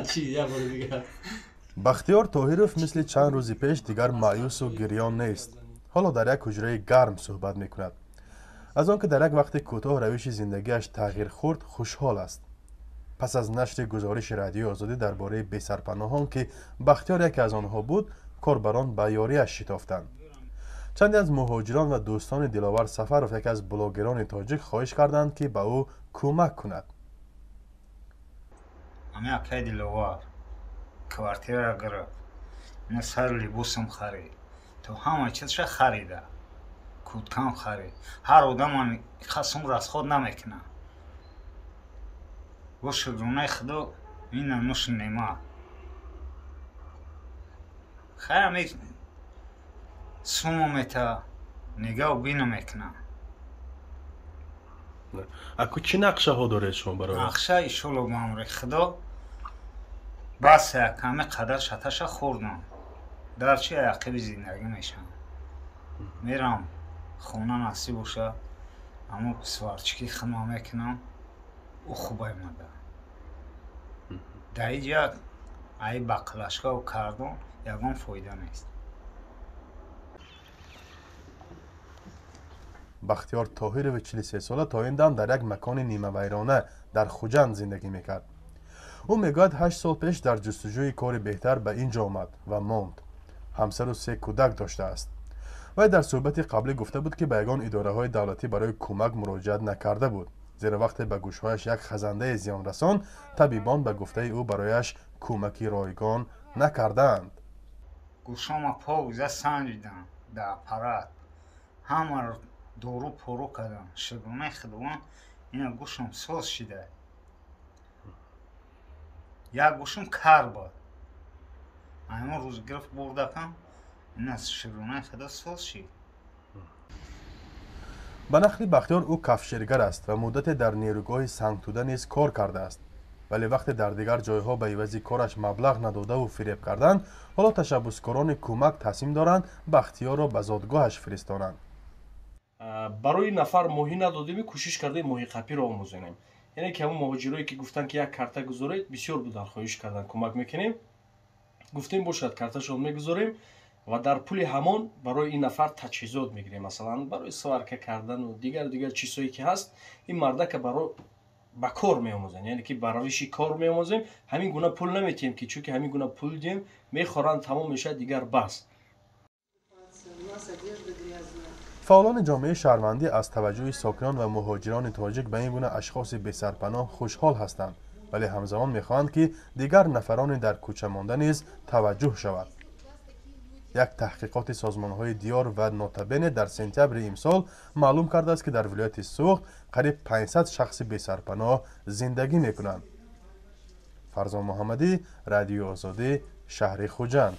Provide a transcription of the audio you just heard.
Чӣ як бори дигар. Бахтиёр Тоҳиров мисли чанд рӯзи пеш дигар маъюсу гирён нест. Ҳоло дар як ҳуҷраи гарм суҳбат мекунад. Аз он ки дар як вақти кӯтоҳ равиши зиндагиаш тағйир хӯрд, хушҳол аст. Пас аз нашри гузориши Радиои Озодӣ дар бораи бесарпаноҳон, ки Бахтиёр яке аз онҳо буд, корбарон ба ёрияш шитофтанд. Чанде аз муҳоҷирон ва дӯстони Диловар Сафаров, яке аз блогерони тоҷик, хоҳиш карданд, ки ба ӯ кӯмак кунад. Ҳамин акаи Диловар квартираро гирифт, ина сари либосам харид, то ҳама чизша харида, кӯдкам харид. Ҳар одамам қасм расход намекунад. Бо шукронаи Худо ина нӯши неъмат. Хайр, ҳамин сумо мета нигаҳу бина мекунам. Аку чӣ нақшаҳо доред шумо барои? Нақша иншолло ба амри Худо бас яками қадар шаташа хӯрдам. Дар чи ақиби зиндагӣ мешавам. Мерам хона насиб боша, аммо сварчики хидма мекунам, ӯ хуб аймада. Дар иҷа ай бақлашкаву кардон ягон фоида нест. Бахтиёр Тоҳирови 43сола то ин дам дар як макони нимавайрона дар Хуҷанд зиндагӣ мекард. Ӯ мегӯяд, 8 сол пеш дар ҷустуҷӯи кори беҳтар ба ин ҷо омад ва монд. Ҳамсару се кӯдак доштааст. Вай дар суҳбати қаблӣ гуфта буд, ки ба ягон идораҳои давлатӣ барои кӯмак муроҷиат накарда буд, зеро вақте ба гӯшҳояш як хазандае зиён расонд, табибон ба гуфтаи ӯ барояш кӯмаки ройгон накардаанд. Гӯшома покза санҷидам дар аппарат, ҳамаро дору пору кардам. Шукронаи Худованд, ина гӯшам соз шида. Як гӯшам кар буд, аймон рӯз гирифт бурдакам, ина шукронаи Худо соз шид. Ба нақли Бахтиёр, ӯ кафшергар аст ва муддате дар нерӯгоҳи Сангтуда низ кор кардааст. Вале вақте дар дигар ҷойҳо ба ивази кораш маблағ надодаву фиреб карданд, ҳоло ташаббускорони кӯмак тасмим доранд Бахтиёрро ба зодгоҳаш фиристонанд. Барои нафар моҳӣ надодем, кӯшиш кардем моҳиқапиро омӯзонем. Яъне ки ҳамон муҳоҷирое ки гуфтанд, ки як карта гузоред, бисёр буданд, хоҳиш карданд, кӯмак мекунем. Гуфтем, бошад, карташон мегузорем ва дар пули ҳамон барои ин нафар таҷҳизот мегирем, масалан барои сварка кардану дигару дигар чизҳое ки ҳаст. Ин мардака баро ба кор меомӯзем, яъне ки ба равиши кор меомӯзем. Ҳамин гуна пул наметиҳем, ки чунки ҳамин гуна пул диҳем, мехоранд, тамом мешавад, дигар бас. Фаъолони ҷомеаи шаҳрвандӣ аз таваҷҷӯҳи сокинон ва муҳоҷирони тоҷик ба ин гуна ашхоси бесарпаноҳ хушҳол ҳастанд, вале ҳамзамон мехоҳанд, ки дигар нафарони дар кӯча монда низ таваҷҷӯҳ шавад. Як таҳқиқоти созмонҳои Диёр ва Нотабене дар сентябри имсол маълум кардааст, ки дар вилояти Суғд қариб 500 шахси бесарпаноҳ зиндагӣ мекунанд. Фарзон Муҳаммадӣ, Радиои Озодӣ, шаҳри Хуҷанд.